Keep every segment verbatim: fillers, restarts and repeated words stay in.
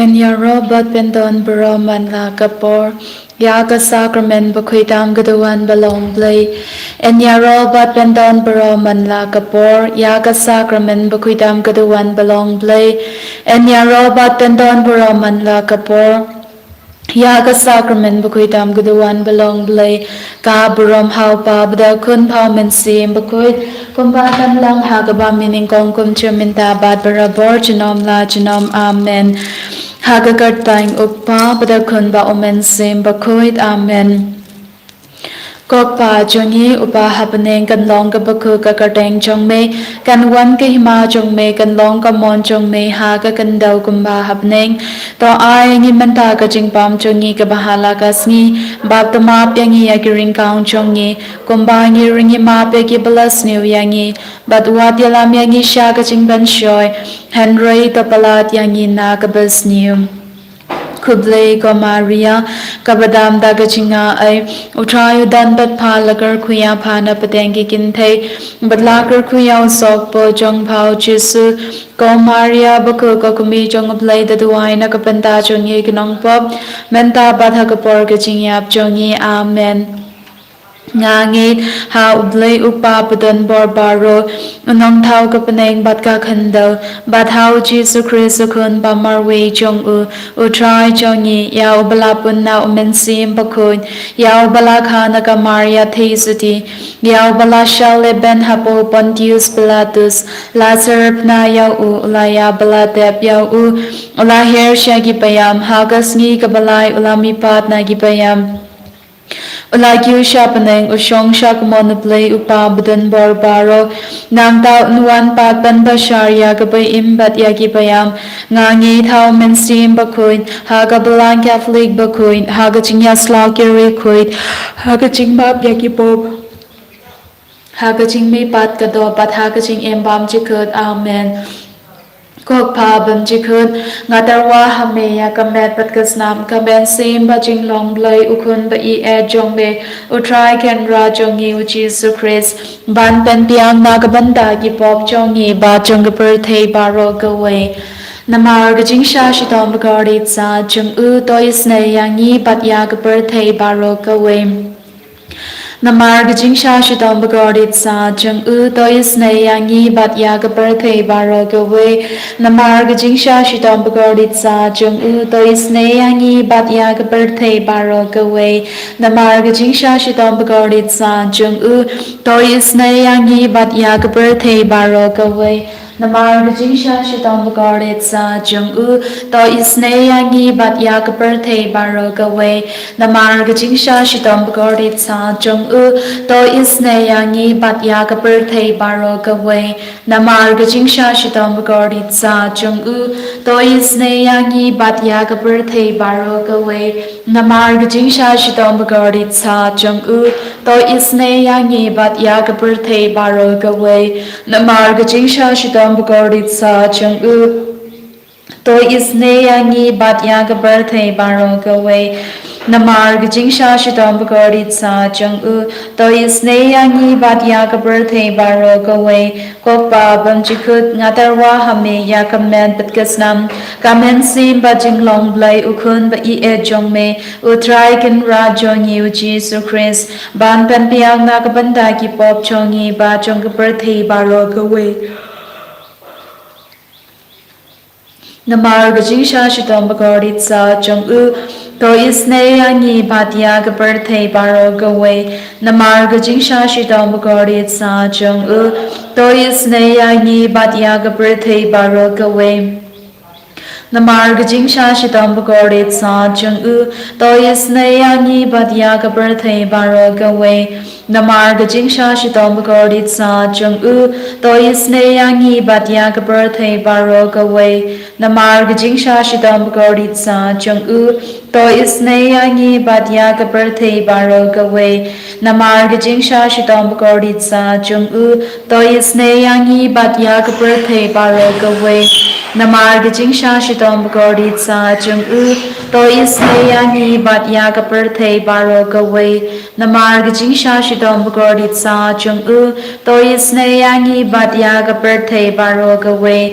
Yn ïaroh bad pyndon baroh man la ka por ïa ka sakramen bakhuid tam ka duwan ba long Blei. Yn ïaroh bad pyndon baroh man la ka por ïa ka sakramen bakhuid tam ka duwan ba long Blei. Yn ïaroh bad pyndon baroh man la ka por ïa ka sakramen bakhuid tam ka duwan ba long Blei. Ka burom ha u Pa bad ha u Khun bad ha u Mynsiem Bakhuid, kumba ka don lang ha kaba mynnyngkong, kum juh mynta bad barabor, junom la junom. Amen. Ha ka kyrteng u Kpa bad u Khun bad u Mynsiem Bakhuid. Amen. Ko Kpa jong ngi uba ha bneng, kan long kaba khuid ka kyrteng jong me, kan wan ka hima jong me, kan long ka mon jong me ha ka khyndew kumba ha bneng. To ai ïa ngi mynta ka jingbam jong ngi kaba ha la ka sngi, bad to map ïa ngi ïa ki ryngkang jong ngi, kumba ngi ruh ngi map ïa kiba la sniew ïa ngi. Bad wat ïalam ïa ngi sha ka jingpynshoi, hynrei to palat ïa ngi na kaba sniew. Khublei ko Maria, kaba dam da ka jingngaei, u Trai u don bad pha, la kyrkhu ïa pha na pdeng ki kynthei, bad la kyrkhu ïa u sohpop jong pha u Jisu. Ko Maria bakhuid, ko kmie jong u Blei, to duwai na ka bynta jong ngi ki nongpop, mynta bad ha ka por ka jingïap jong ngi. Amen. Nga ngeit ha u Blei u Kpa badonbor baroh, u nongthaw ka bneng bad ka khyndew, bad ha u Jisu Khrist u Khun bamarwei jong u, u Trai jong ngi, ïa uba la pun na u Mynsiem Bakhuid, ïa uba la kha na ka Maria theisotti, ïa uba la shah lehbeiñ hapoh u Pontius Pilatus, la syrphna ïa u, u la ïap bad la tep, ïa u, u la hiar sha ki païam, ha ka sngi kaba lai u la mihpat na ki païam. U la kiew sha bneng, u shong sha kamon u Blei u Kpa badonbor baroh. Nangta un wan pat ban bishar ïa kiba im bad ïa ki païam. Nga ngeit ha u Mynsiem Bakhuid, ha ka Balang Katholik bakhuid, ha ka jingïasyllok ïa ki riewkhuid, ha ka jingmap ïa ki pop, ha ka jingmihpat ka doh bad ha ka jingim bymjukut. Amen. Ko Kpa bymjukut, nga tyrwa ha me ïa ka met bad ka snam, ka mynsiem bad jinglong Blei u Khun ba ïeit jong me, u Trai Kynrad jong ngi u Jisu Khrist, ban pynbiang na ka bynta ki pop jong ngi bad jong ka pyrthei baroh kawei. Namar ka jingshah shitom bakordit sah jong u, to isynei ïa ngi bad ïa ka pyrthei baroh kawei. Namar ka jingshah shitom bakordit sah jong u, to isynei ïa ngi bad ïa ka pyrthei baroh kawei. Namar ka jingshah shitom bakordit sah jong u, to isynei ïa ngi bad ïa ka pyrthei baroh kawei. Namar ka jingshah shitom bakordit sah jong u, to isynei ïa ngi bad ïa ka pyrthei baroh kawei. Namar ka jingshah shitom bakordit sah jong u, to isynei ïa ngi bad ïa ka pyrthei baroh kawei. Namar ka jingshah shitom bakordit sah jong u, to isynei ïa ngi bad ïa ka pyrthei baroh kawei. Namar ka jingshah shitom bakordit sah jong u, to isynei ïa ngi bad ïa ka pyrthei baroh kawei. Namar ka jingshah shitom bakordit sah jong u, to isynei ïa ngi bad ïa ka pyrthei baroh kawei. Namar ka jingshah shitom bakordit sah jong u, to isynei ïa ngi bad ïa ka pyrthei baroh kawei. Namar ka jingshah shitom bakordit sah jong u, to isynei ïa ngi bad ïa ka pyrthei baroh kawei. Ko Kpa bymjukut, nga tyrwa ha me ïa ka met bad ka snam, ka mynsiem bad jinglong Blei u Khun ba ïeit jong me, u Trai Kynrad jong ngi u Jisu Khrist, ban pynbiang na ka bynta ki pop jong ngi bad jong ka pyrthei baroh kawei. Namar ka jingshah shitom bakordit sah jong u, to isynei ïa ngi bad ïa ka pyrthei baroh kawei. Namar ka jingshah shitom bakordit sah jong u, to isynei ïa ngi bad ïa ka pyrthei baroh kawei. Namar ka jingshah shitom bakordit sah jong u, to isynei ïa ngi bad ïa ka pyrthei baroh kawei. Namar ka jingshah shitom bakordit sah jong u, to isynei ïa ngi bad ïa ka pyrthei baroh kawei. Namar ka jingshah shitom bakordit sah jong u, to isynei ïa ngi bad ïa ka pyrthei baroh kawei. Namar ka jingshah shitom bakordit sah jong u, to isynei ïa ngi bad ïa ka pyrthei baroh kawei. Namar ka jingshah shitom bakordit sah jong u, To isynei ïa ngi bad ïa ka pyrthei baroh kawei. Namar ka jingshah shitom bakordit sah jong u. To isynei ïa ngi bad ïa ka pyrthei baroh kawei.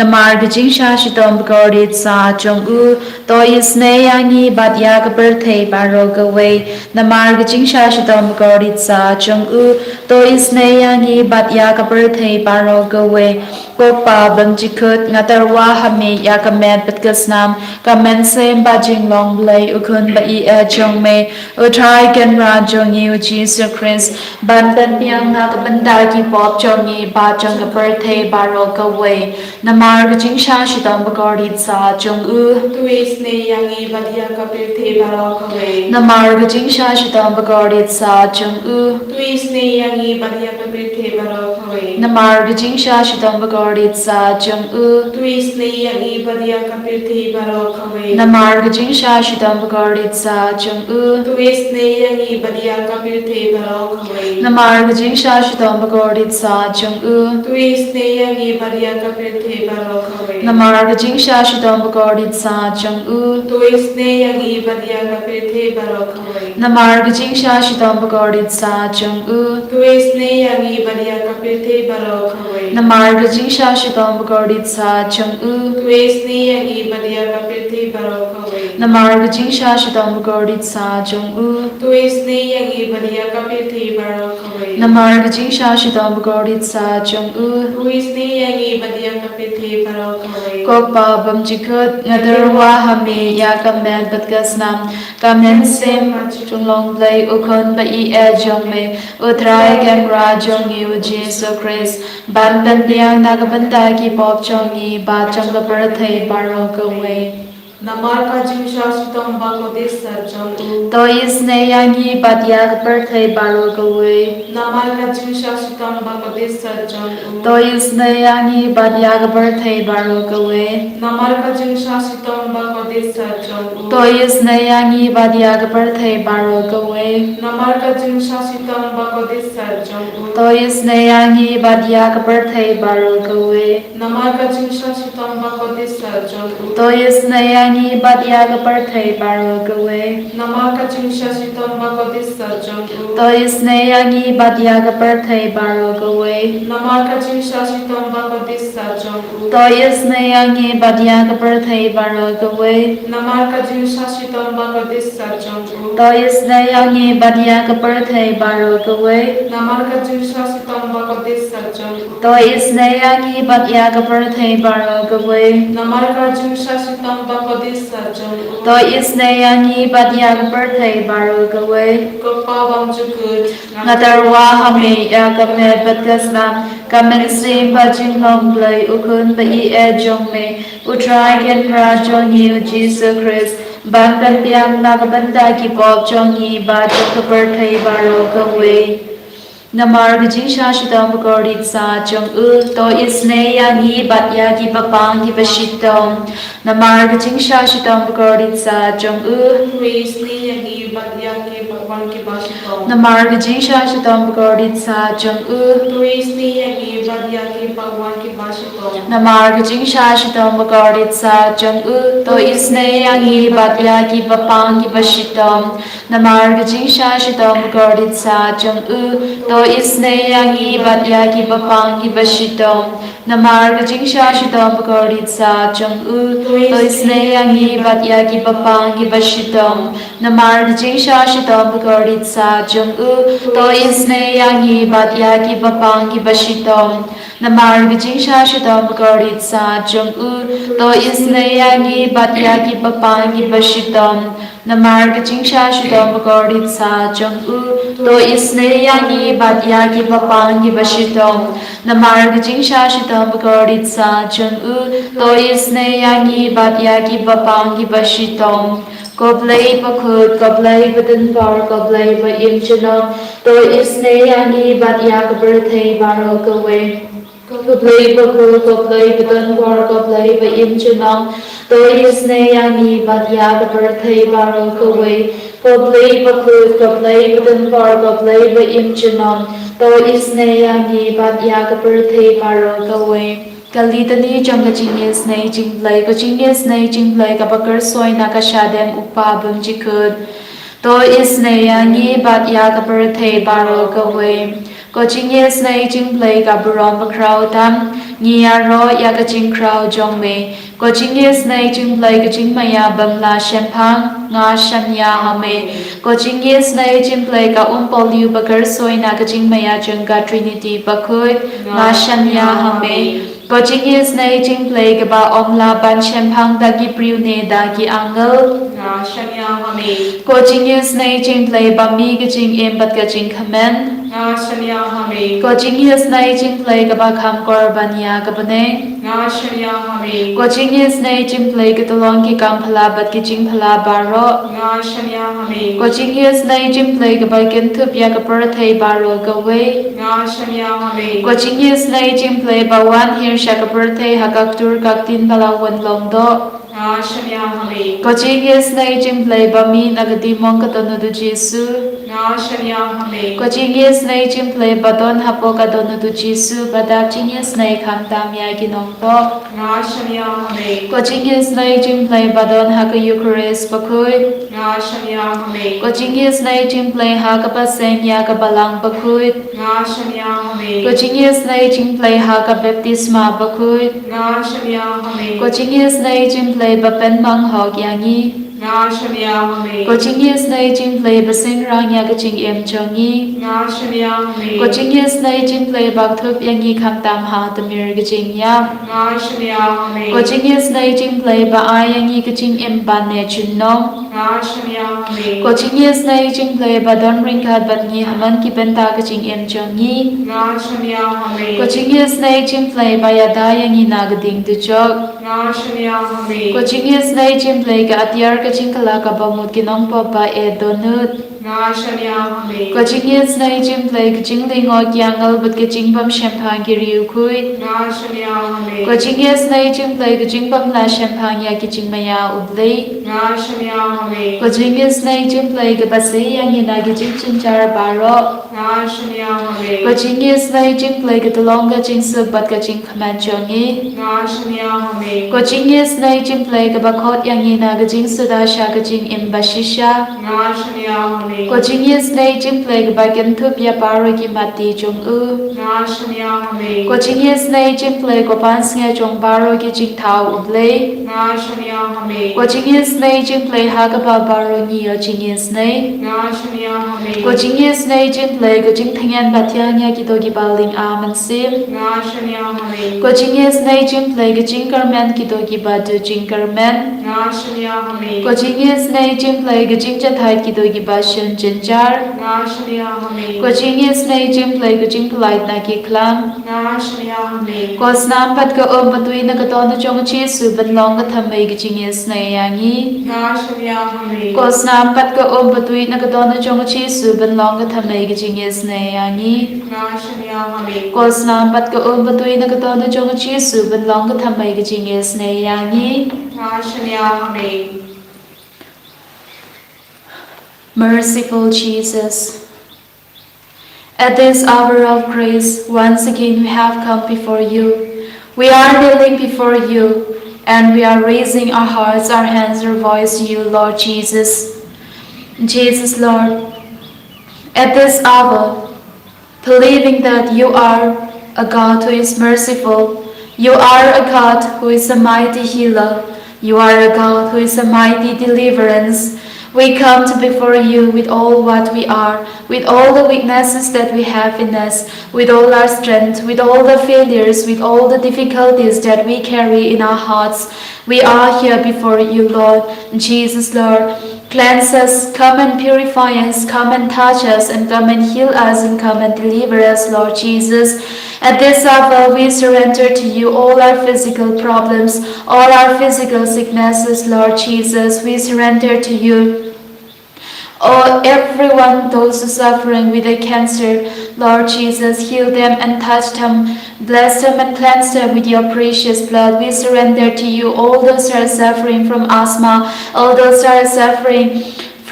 Namar ka jingshah shitom bakordit sah jong u. To isynei ïa ngi bad ïa ka pyrthei baroh kawei. Namar ka jingshah shitom bakordit sah jong u. To isynei ïa ngi bad ïa ka pyrthei baroh kawei. Ko Kpa bymjukut, nga tyrwa ha me ïa ka met bad ka snam, ka mynsiem bad jinglong Blei u Khun ba ïeit jong me, U Trai Kynrad jong ngi U Jisu Khrist, ban pynbiang na ka bynta ki pop jong ngi bad jong ka pyrthei baroh kawei. Namar ka jingshah shitom bakordit sah jong u. To isynei ïa ngi bad ïa ka pyrthei baroh kawei. Namar ka jingshah shitom bakordit sah jong u. To isynei ïa ngi bad ïa ka pyrthei baroh kawei. Namar ka jingshah shitom bakordit sah jong u. To isynei ïa ngi bad ïa ka pyrthei baroh kawei. Namar ka jingshah shitom bakordit sah jong u. To isynei ïa ngi bad ïa ka pyrthei baroh kawei. Namar ka jingshah shitom bakordit sah jong u. To isynei ïa ngi bad ïa ka pyrthei baroh kawei. Namar ka jingshah shitom bakordit sah jong u. To isynei ïa ngi bad ïa ka pyrthei baroh kawei. Namar ka jingshah shitom bakordit sah jong u. To isynei ïa ngi bad ïa ka pyrthei baroh kawei. Namar ka jingshah shitom bakordit sah jong u. To isynei ïa ngi bad ïa ka pyrthei baroh kawei. Namar ka jingshah shitom bakordit sah jong u. To isynei ïa ngi bad ïa ka pyrthei baroh kawei. Namar ka jingshah shitom bakordit sah jong u. To isynei ïa ngi bad ïa ka pyrthei baroh kawei. Ko Kpa bymjukut, nga tyrwa ha me ïa ka met bad ka snam, ka mynsiem bad jinglong Blei u Khun ba ïeit jong me, U Trai Kynrad jong ngi U Jisu Khrist, ban pynbiang na ka bynta ki pop jong ngi bad jong ka pyrthei baroh kawei. Namar ka jingshah shitom bakordit sah jong u. To isynei ïa ngi bad ïa ka pyrthei baroh kawei. Namar ka jingshah shitom bakordit sah jong u. To isynei ïa ngi bad ïa ka pyrthei baroh kawei. Namar ka jingshah shitom bakordit sah jong u. To isynei ïa ngi bad ïa ka pyrthei baroh kawei. Namar ka jingshah shitom bakordit sah jong u. To isynei ïa ngi bad ïa ka pyrthei baroh kawei. Namar ka jingshah shitom bakordit sah jong u. To isynei ïa ngi bad ïa ka pyrthei baroh kawei. Namar ka jingshah shitom bakordit sah jong u. To isynei ïa ngi bad ïa ka pyrthei baroh kawei. Namar ka jingshah shitom bakordit sah jong u. To isynei ïa ngi bad ïa ka pyrthei baroh kawei. Namar ka jingshah shitom bakordit sah jong u. To isynei ïa ngi bad ïa ka pyrthei baroh kawei. Namar ka jingshah shitom bakordit sah jong u. To isynei ïa ngi bad ïa ka pyrthei baroh kawei. Namar ka jingshah shitom bakordit sah jong u. To isynei ïa ngi bad ïa ka pyrthei baroh kawei. Ko Kpa bymjukut, nga tyrwa ha me ïa ka met bad ka snam, ka mynsiem bad jinglong Blei u Khun ba ïeit jong me, U Trai Kynrad jong ngi U Jisu Khrist, ban pynbiang na ka bynta ki pop jong ngi bad jong ka pyrthei baroh kawei. Namar ka jingshah shitom bakordit sah jong u, to isynei ïa ngi bad ïa kiba pang kiba shitom. Namar ka jingshah shitom bakordit sah jong u. To isynei ïa ngi bad ïa kiba wan kiba shitom. Namar ka jingshah shitom bakordit sah jong u. To isynei ïa ngi bad ïa kiba wan kiba shitom. Namar ka jingshah shitom bakordit sah jong u. To isynei ïa ngi bad ïa kiba pang kiba shitom. Namar ka jingshah shitom bakordit sah jong u. To isynei ïa ngi bad ïa kiba pang kiba shitom. Namar ka jingshah shitom bakordit sah jong u. To isynei ïa ngi bad ïa kiba pang kiba shitom. Namar ka jingshah shitom bakordit sah jong u. To isynei ïa ngi bad ïa kiba pang kiba shitom. Namar ka jingshah shitom bakordit sah jong u. To isynei ïa ngi bad ïa kiba pang kiba shitom. Namar ka jingshah shitom bakordit sah jong u. To isynei ïa ngi bad ïa kiba pang kiba shitom. Namar ka jingshah shitom bakordit sah jong u. To isynei ïa ngi bad ïa kiba pang kiba shitom. Ko Blei bakhuid, ko Blei badonbor, ko Blei ba im junom. To isynei ïa ngi bad ïa ka pyrthei baroh kawei. Ko Blei bakhuid, ko Blei badonbor, ko Blei ba im junom. To isynei ïa ngi bad ïa ka pyrthei baroh kawei. Ko Blei bakhuid, ko Blei badonbor, ko Blei ba im junom. To isynei ïa ngi bad ïa ka pyrthei baroh kawei. Ka Litany jong ka Jingisynei Jingblei. Ko Jingisynei Jingblei kaba kyrsoi na ka shadem u Kpa Bymjukut, to isynei ïa ngi bad ïa ka pyrthei baroh kawei. Ko Jingisynei Jingblei ka burom bakhraw tam, ngi ïaroh ïa ka jingkhraw jong me. Ko Jingisynei Jingblei ka jingmaïa bym lah shemphang, nga shaniah ha me. Ko Jingisynei Jingblei ka umpolio ba kyrsoi na ka jingmaïa jong ka Trinity Bakhuid, nga shaniah ha me. Ko Jingisynei Jingblei kaba ym lah ban shemphang da ki briew ne da ki angel, nga shaniah ha me. Ko Jingisynei Jingblei ba mih ka jingim bad ka jingkmen, nga shaniah ha me. Ko Jingisynei Jingblei kaba kham kor ban ïa ka bneng, nga shaniah ha me. Ko Jingisynei Jingblei ka tyllong ki kam phylla bad ki jingphylla baroh, nga shaniah ha me. Ko Jingisynei Jingblei kaba kynthup ïa ka pyrthei baroh kawei, nga shaniah ha me. Ko Jingisynei Jingblei ba wan hiar sha ka pyrthei ha ka ktur ka ktien ba la wan long doh, nga shaniah ha me. Ko Jingisynei Jingblei ba mih na ka diengmong ka dohnud u Jisu, nga shaniah ha me. Ko Jingisynei Jingblei ba don hapoh ka dohnud u Jisu ba dap jingisynei khamtam ïa ki nongpop, nga shaniah ha me. Ko Jingisynei Jingblei ba don ha ka Eukharist Bakhuid, nga shaniah ha me. Ko Jingisynei Jingblei ha kaba seng ïa ka Balang Bakhuid, nga shaniah ha me. Ko Jingisynei Jingblei ha ka baptisma bakhuid, nga shaniah ha me. Ko Jingisynei Jingblei ba pynmong hok ïa ngi, nga shaniah ha me. Ko Jingisynei Jingblei ba synrang ïa ka jingim jong ngi, nga shaniah ha me. Ko Jingisynei Jingblei ba thup ïa ngi khamtam ha tmier ka jingïap, nga shaniah ha me. Ko Jingisynei Jingblei ba ai ïa ngi ka jingim ban neh junom, nga shaniah ha me. Ko Jingisynei Jingblei ba don ryngkat bad ngi ha man ki bynta ka jingim jong ngi, nga shaniah ha me. Ko Jingisynei Jingblei ba ïada ïa ngi na ka ding dujok, nga shaniah ha me. Ko Jingisynei Jingblei ka atiar ka jingkylla kaba mut ki nongpop ba eh dohnud, nga shaniah ha me. Ko Jingisynei Jingblei ka jinglyngngoh ki angel bad ka jingbym shemphang ki riewkhuid, nga shaniah ha me. Ko Jingisynei Jingblei ka jingbym lah shemphang ïa ki jingmaïa U Blei, nga shaniah ha me. Ko Jingisynei Jingblei kaba sei ïa ngi na ki jingjynjar baroh, nga shaniah ha me. Ko Jingisynei Jingblei ka tyllong ka jingsuk bad ka jingkmen jong ngi, nga shaniah ha me. Ko Jingisynei Jingblei kaba khot ïa ngi na ka jingsuda sha ka jingim bashisha, nga shaniah ha me. Ko Jingisynei Jingblei kaba kynthup ïa baroh ki matti jong u, nga shaniah ha me. Ko Jingisynei Jingblei ko pansngiat jong baroh ki jingthaw U Blei, nga shaniah ha me. Ko Jingisynei Jingblei ha kaba baroh ngi ïoh jingisynei, nga shaniah ha me. Ko Jingisynei Jingblei ko jingthngen ba thiang ïa kito kiba lynga mynsiem, nga shaniah ha me. Ko Jingisynei Jingblei ko jingkyrmen kito kiba duh jingkyrmen, nga shaniah ha me. Ko Jingisynei Jingblei ko jingjynthait kito kiba shon jynjar, nga shaniah ha me. Ko Jingisynei Jingblei ko jingpyllait na ki khlam, nga shaniah ha me. Ko snam bad ka um ba tui na ka dohnud jong u Jisu ban long ka thymmei ka jingisynei ïa ngi, nga shaniah ha me. Ko snam bad ka um ba tui na ka dohnud jong u Jisu ban long ka thymmei ka jingisynei ïa ngi, nga shaniah ha me. Ko snam bad ka um ba tui na ka dohnud jong u Jisu ban long ka thymmei ka jingisynei ïa ngi, nga shaniah ha me. Merciful Jesus, at this hour of grace, once again we have come before you. We are kneeling before you, and we are raising our hearts, our hands, our voice to you, Lord Jesus. Jesus, Lord, at this hour, believing that you are a God who is merciful, you are a God who is a mighty healer, you are a God who is a mighty deliverance. We come to before you with all what we are, with all the weaknesses that we have in us, with all our strength, with all the failures, with all the difficulties that we carry in our hearts. We are here before you, Lord. Jesus, Lord, cleanse us, come and purify us, come and touch us, and come and heal us, and come and deliver us, Lord Jesus. At this hour, we surrender to you all our physical problems, all our physical sicknesses, Lord Jesus. We surrender to you. Oh, everyone, those who suffering with a cancer, Lord Jesus, heal them and touch them. Bless them and cleanse them with your precious blood. We surrender to you all those who are suffering from asthma, all those who are suffering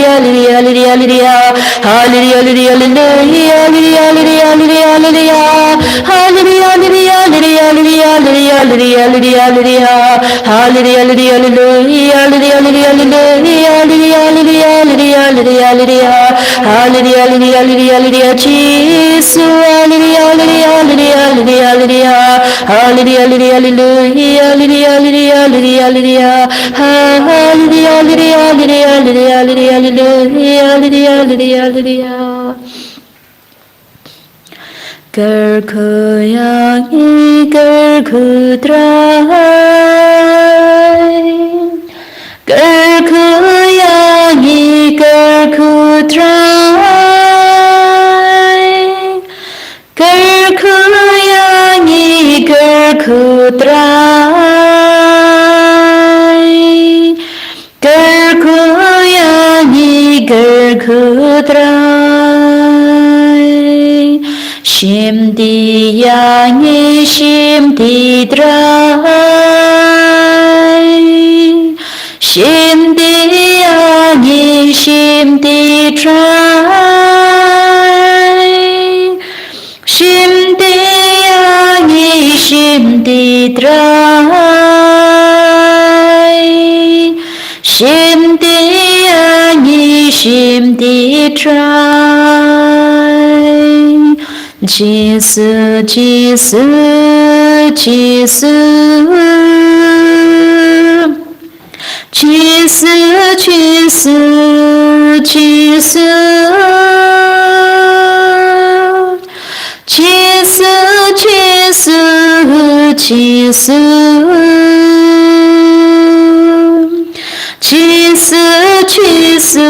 Hallelujah, hallelujah, hallelujah. Hallelujah, hallelujah, hallelujah, hallelujah, hallelujah. Hallelujah, hallelujah, hallelujah, hallelujah, hallelujah, hallelujah. Hallelujah, hallelujah, hallelujah, hallelujah, hallelujah, hallelujah, hallelujah, hallelujah, hallelujah, hallelujah. Hallelujah, hallelujah, hallelujah, hallelujah, Jisu. Hallelujah, hallelujah, hallelujah, hallelujah, hallelujah. Hallelujah, hallelujah, hallelujah, hallelujah, hallelujah, hallelujah. Hallelujah, hallelujah, hallelujah, hallelujah, hallelujah, hallelujah, hallelujah, hallelujah. Kyrkhu ïa ngi, kyrkhu Trai. Kyrkhu ïa ngi, kyrkhu Trai. Kyrkhu ïa ngi, kyrkhu Trai. Kyrkhu ïa ngi, kyrkhu Trai. Shim ti ïa ngi, shim ti Trai. Shim ti ïa ngi, shim ti Trai. Shim ti ïa ngi, shim ti Trai. Shim ti ïa ngi, shim ti Trai. Jisu, Jisu, Jisu. Jisu, Jisu, Jisu. Jisu, Jisu, Jisu. Jisu, Jisu,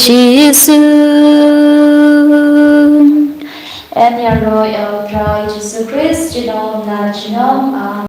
Jisu. Yn ïaroh ïa U Trai Jisu Khrist junom la junom. Amen.